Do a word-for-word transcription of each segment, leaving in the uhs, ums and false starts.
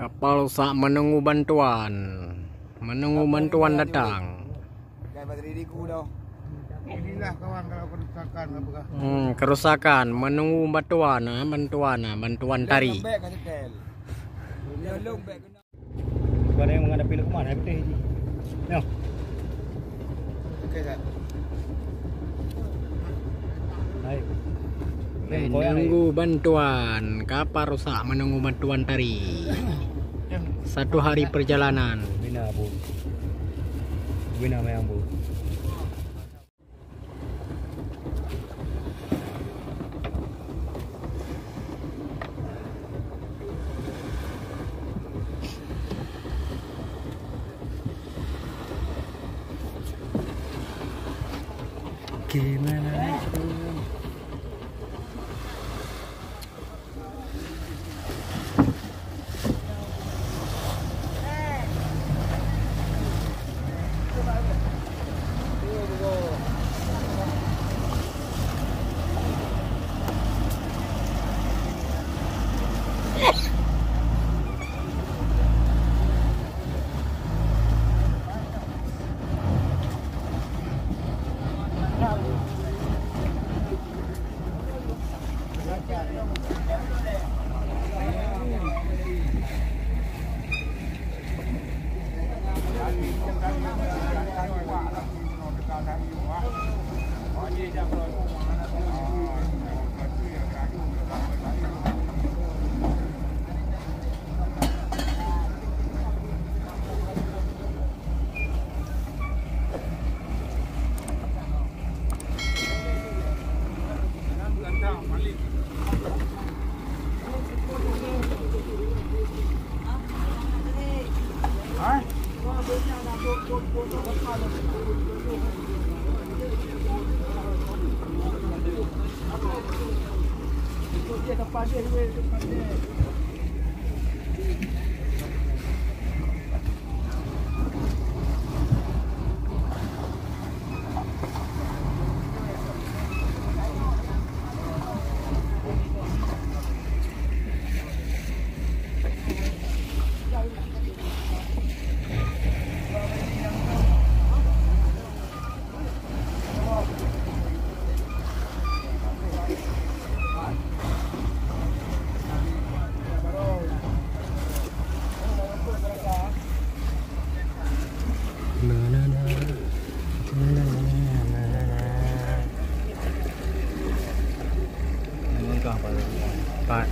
Kapal rusak, menunggu bantuan. Menunggu bantuan datang. Inilah kawan kalau kerusakan apa kah? Hmm, kerusakan, menunggu bantuan, ah, bantuan, ah, bantuan tari. Bukan yang menghadapi Lukman, hai beuteh ji. Nyoh. Okey, Kak. Hai. Menunggu bantuan, kapal rusak, menunggu bantuan tari. Satu hari perjalanan. Bina, Bu. Bina mayang, Bu. Empat.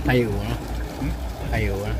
Ayo, ah. Ayo, ah.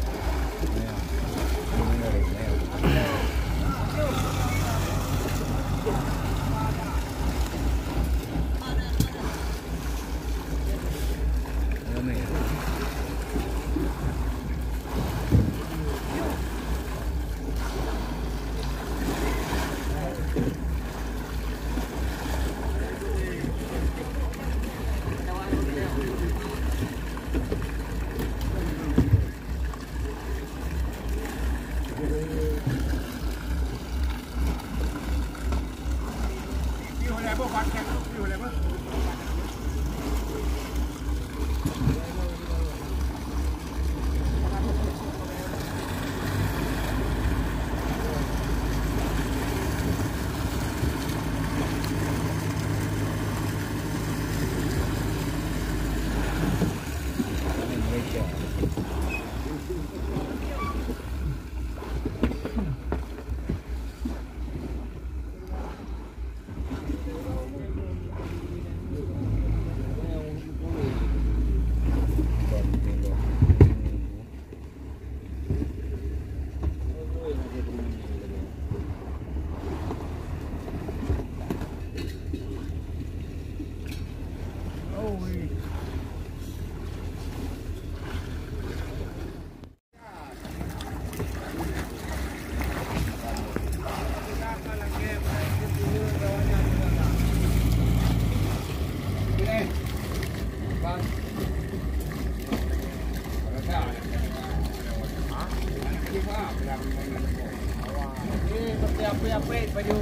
Ini seperti apa-apa baju.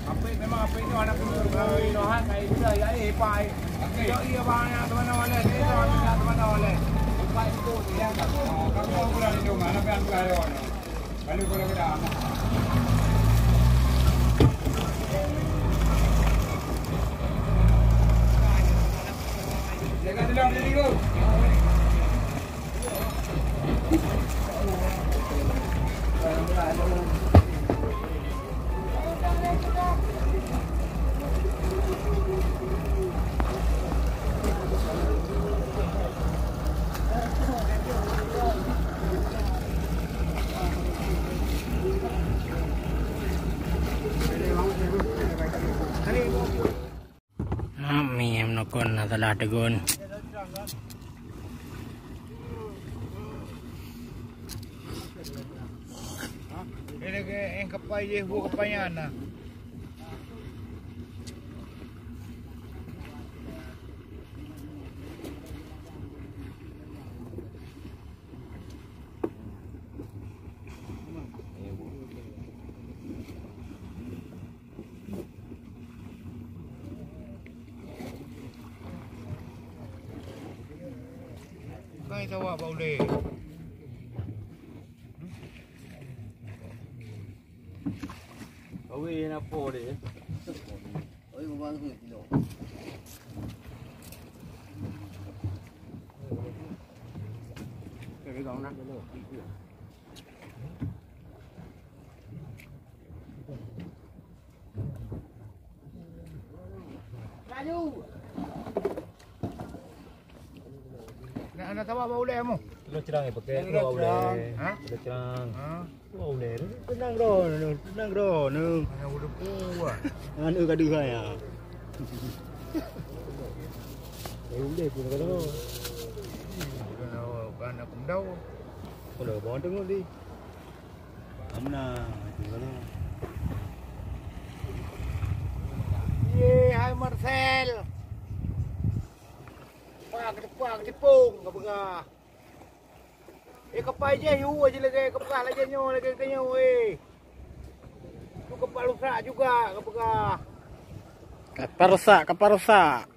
Apa memang apa itu anak itu. Kalau ini rohan, saya sudah ya, eh, Pak. Yo, iya, Bang, yang teman-teman oleh. Ini teman-teman oleh. Pak itu, ya. Oh, kamu mau pulang itu mana? Apa yang ada? Lalu kalau kita jaga dulu, diri dulu. Ah, mie meunukon na salah tegon. Ini ke, eh, kapai je, bu kapai nyan nah. Kai sawak bak ulèe. Awe na po deh. Oi, bang kilo. Kaya gong na. Nak, nak sabar bak ulèe kamoe? Kilo cerang ya, pakai kilo ulèe. Ha? Kilo cerang. Ha? Kilo ulèe. Tenang, bro. Tenang, bro. Hana ulèe pun. Hana gaduh saya. Ulèe pun kalau. Bukan aku mendau. Kalau bawang tengok di. Amna, itu kan. Ye, hai Marcel. Pak, ke depan, ke tipung, ke peugah. Eh, kapai je, yu, aja lagi, ke peugah lagi nyoe, lagi ke nyoe, eh. Tu kapal rusak juga, ke peugah. Kapal rusak, kapal rusak.